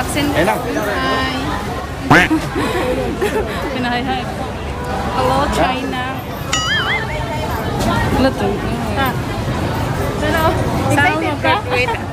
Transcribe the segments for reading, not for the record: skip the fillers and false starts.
Taksin. Ayun lang. Hi. Pinahay hi. Hello, China. Ano to? Ah. Hello. Sana Excited ka? mag-graduate.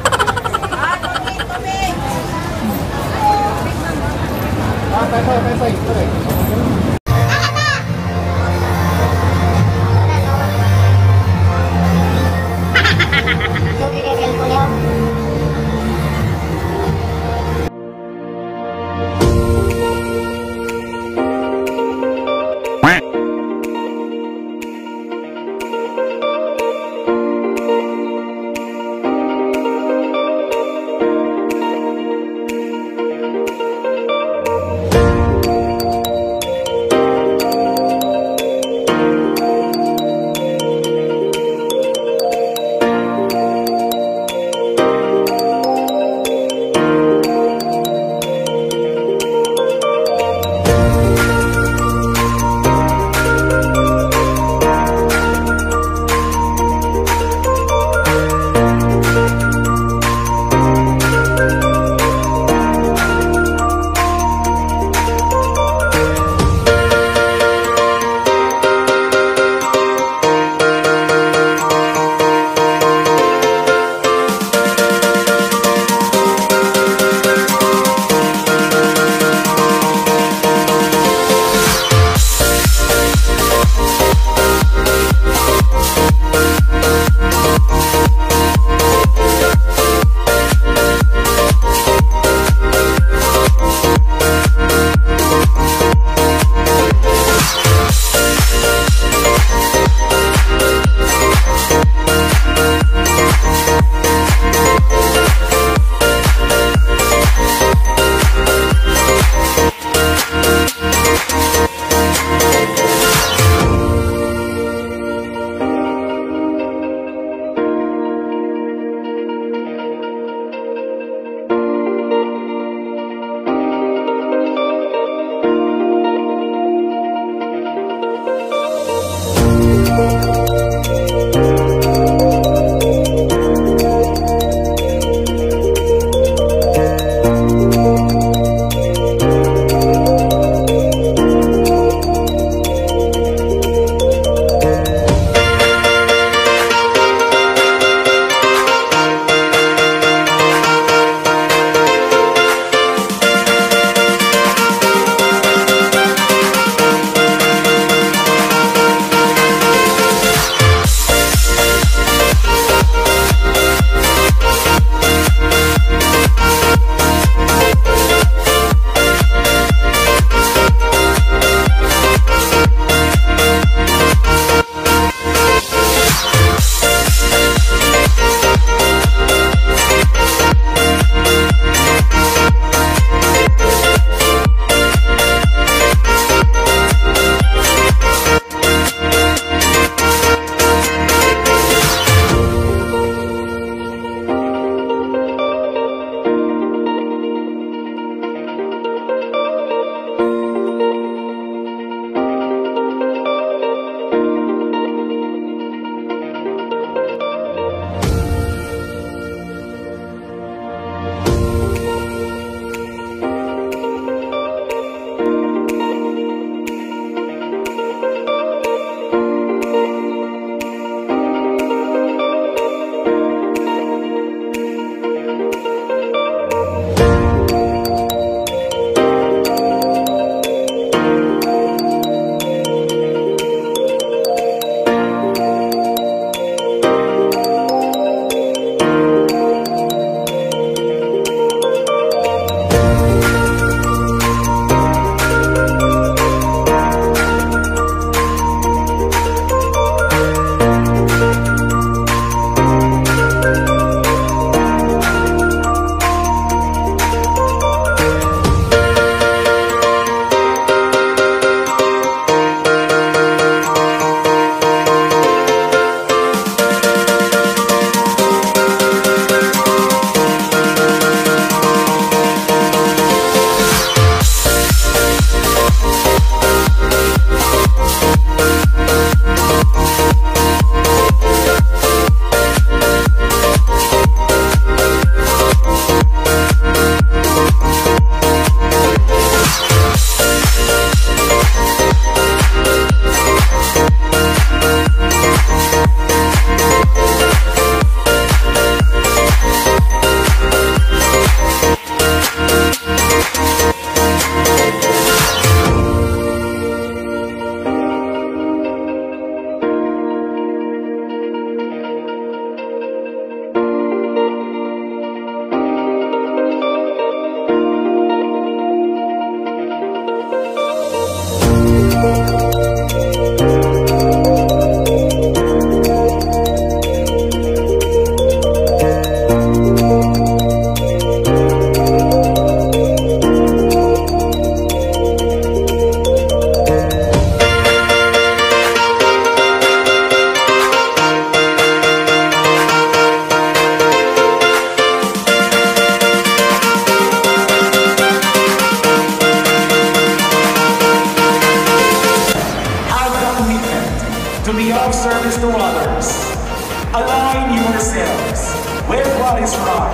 with what is right,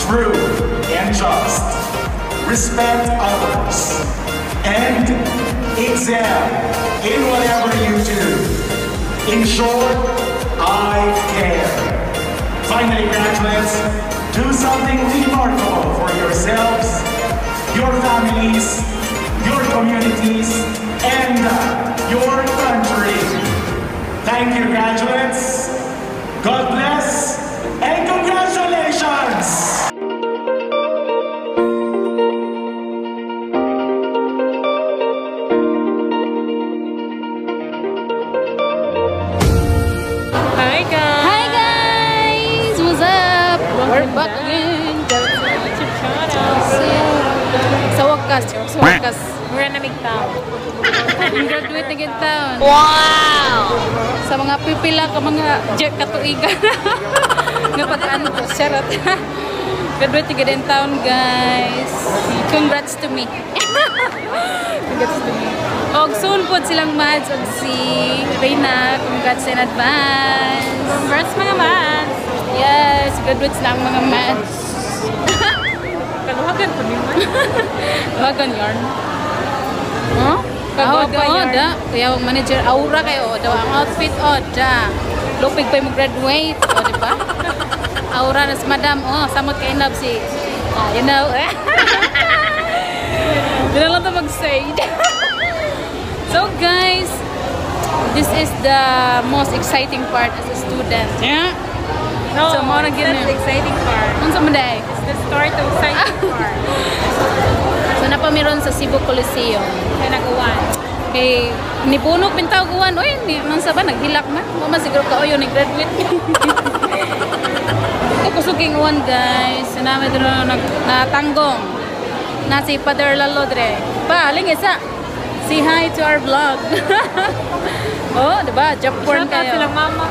true, and just. Respect others and excel in whatever you do. In short, I care. Finally, graduates, do something remarkable for yourselves, your families, your communities, and your country. Thank you, graduates. God bless and congratulations! Hi guys! Hi guys! What's up? We're back again. YouTube channel. Sa wakas. We're na tao. Graduate na gid taon. Wow! Sa mga pipila ka mga jet katuigan. Nga pagkaan ko, charot. Graduate na gid taon, guys. Congrats to me. Congrats to me. Og soon pod silang Mads og si Reyna. Congrats in advance. Congrats mga Mads! Yes, graduates na ang mga Mads. Kaluhagan ko ni man. Wagon yarn. Huh? Kagwapa Oh, yarn. da. Kaya ang manager aura kayo daw ang outfit oh da. Lupig pa mo graduate, oh, di ba? Aura na si madam, oh, samot kay love si you know. Di na lang to mag-say. So guys, this is the most exciting part as a student. Yeah. No, So, mao na it's gyud not na. the exciting part. Unsa man day? It's the start of exciting part. So napamiron sa Cebu Coliseum. Kaya nag-uwan. Kay nibunog bintaw guwan oy ni man sa ba naghilak man. Mo man siguro kaoyo ni graduate. Ito kusuging uwan guys. So nami dito nag natanggong. Na si Father Lalo dre. Pa aling isa. Say hi to our vlog. Oh, di ba? Job porn Shout out kayo. silang mama.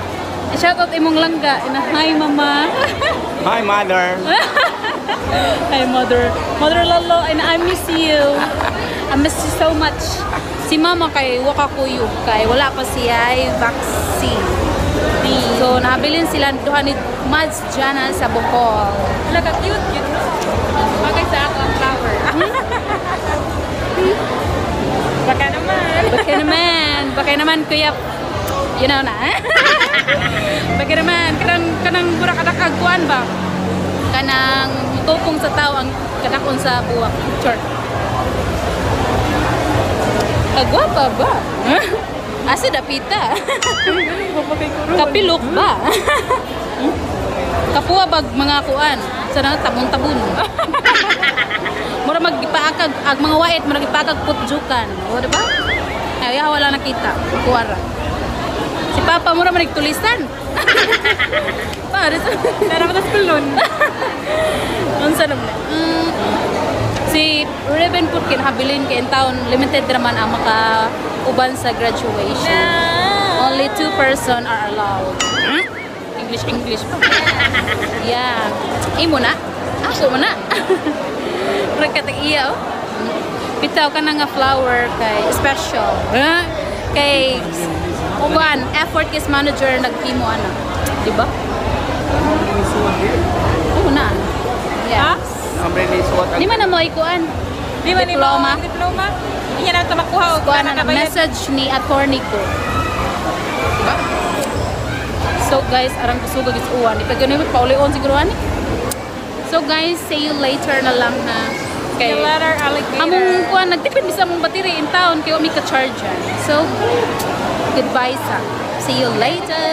Shout out imong langga. Ina, hi mama. Hi, mother. Hi mother. Mother Lolo, and I miss you. I miss you so much. Si mama kay waka kuyog kay wala pa siya ay vaccine. So nabilin sila duha ni Mads Jana sa Bohol. Wala ka cute yun, no? Bagay sa ako ang flower. Baka naman. Baka naman, baka naman kuya, you know na. Baka naman kanang kanang mura kadakagkuan ba? Kanang tupong sa tao ang kadakon sa buwak. Char. Kagwapa ba? Asa dapita? Kapilok ba? Kapuwa bag mga kuan? Sa na tabon-tabon. Mura maggipaakag ag mga wait, mura gipaakag putjukan. O di ba? Ay, wala nakita. Kuwara. Si Papa mura man nagtulisan. Pa, Tara pa kulon. Unsa naman? Si Raven pud kay nahabilin kay in town limited naman ang makauban sa graduation. Only 2 person are allowed. Hmm? English, English pa. Yeah. Imo na? Ako mo na. Murag katag iya oh. Bitaw ka na nga flower kay special. Huh? Kay kuan effort kis manager naghimo ana. Di ba? Oo na. Yeah. Di man na mo ikuan. Di man Diploma. Ni diploma. Iya na ito makuha og Kuan na nakabayad. message ni attorney ko. Diba? So guys, arang kusugag is uwan. Di pa ganun paulion siguro ani. So guys, see you later na lang ha. See you later, alligator. Among kuan nagtipid mi sa among battery in town kay wa mi ka charge. So goodbye sa. See you later.